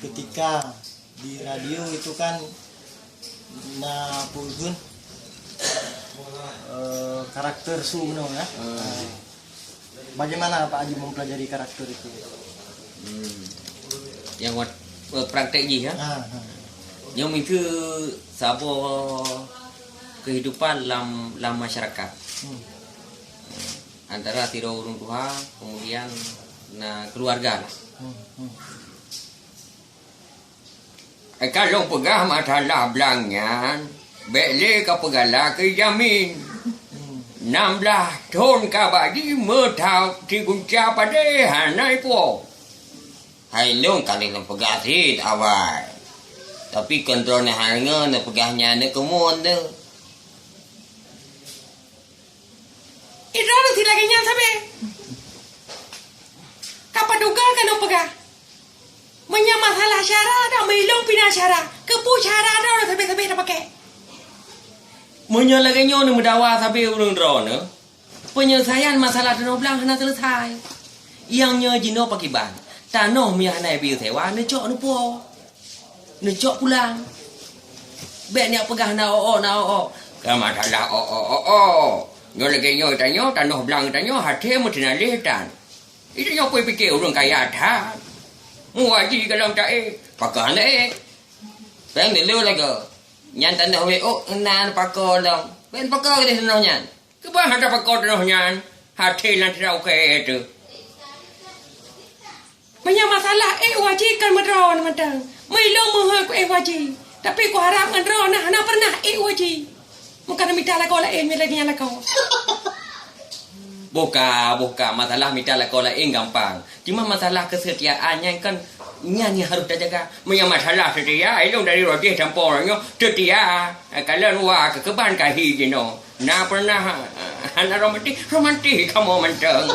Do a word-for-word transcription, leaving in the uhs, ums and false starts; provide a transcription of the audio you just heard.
Ketika di radio itu kan na peue geukheun, eh, karakter su meunoe ya. Hmm. Bagaimana Pak Haji mempelajari karakter itu? Hmm. Nyang wat, eh, praktek jih ya. Ha, ha. Nyoe meukeue saboh kehidupan lam, lam masyarakat. Hmm. Antara sidroe ureuëng tuha, kemudian na keluarga lah. Hmm, hmm. Eh, ka lôn peugah masalah blang nyan, bék lé ka peugala keu jamin. Nam blaih thon ka bak jih meuthau sigunca padé hana ipuwoe. Hai lôn ka lheueh lôn peugah cit awai. Tapi kon droeneuh hana neupeugah nyan keu mon deuh. Droeneuh sit lagée nyan sabe. Ka padub ka lôn peugah. Meunyoe masalah syara, dak meulôn pih na syara. Keupeue syara droeneuh sabe-sabe tapakée? Meunyoe lagée nyoe neumeudawa sabe ureuëng droeneuh, peunyeuleusoian masalah tanoh blang hana seuleusai. Nyang nyoe jinoe pakriban? Tanoh meunyoe hana ibi sewa, neucok neupuwoe. Neucok pulang. Bék neujak peugah na o-o, na o-o. Ka masalah o-o, o-o. Nyoe lagée nyoe tanyoe, tanoh blang tanyoe, até meuteunaleh tan. Itu nyoe pui pike ureuëng kaya that. Muaji golom taék, pakon ék. Péng dulu lagoe. Nyan tanoh W O nan pakon lom. Péng pakon keudeh tanoh nyan. Keubah hana pakon tanoh nyan. Até nan tidak oke itu. Meunyoe masalah ék waji kan meudroe mantong. Meulôn meuhôi ku ék waji. Tapi kuharab ngon droeneuh hana pernah ék waji. Meuka mita lakoe laén, mita lakoe. Boh ka, boh ka, masalah mita lakoe laén gampang. Cuma masalah keusetiaan nyan kan, nyan nyang harôh tajaga. Meunyoe masalah seutia, ilôn dari roh jih sampoe nyoe seutia. Kalon wa keukeubah ka hi jinoe. Na pernah hana romantis, romantis kamoe mantong.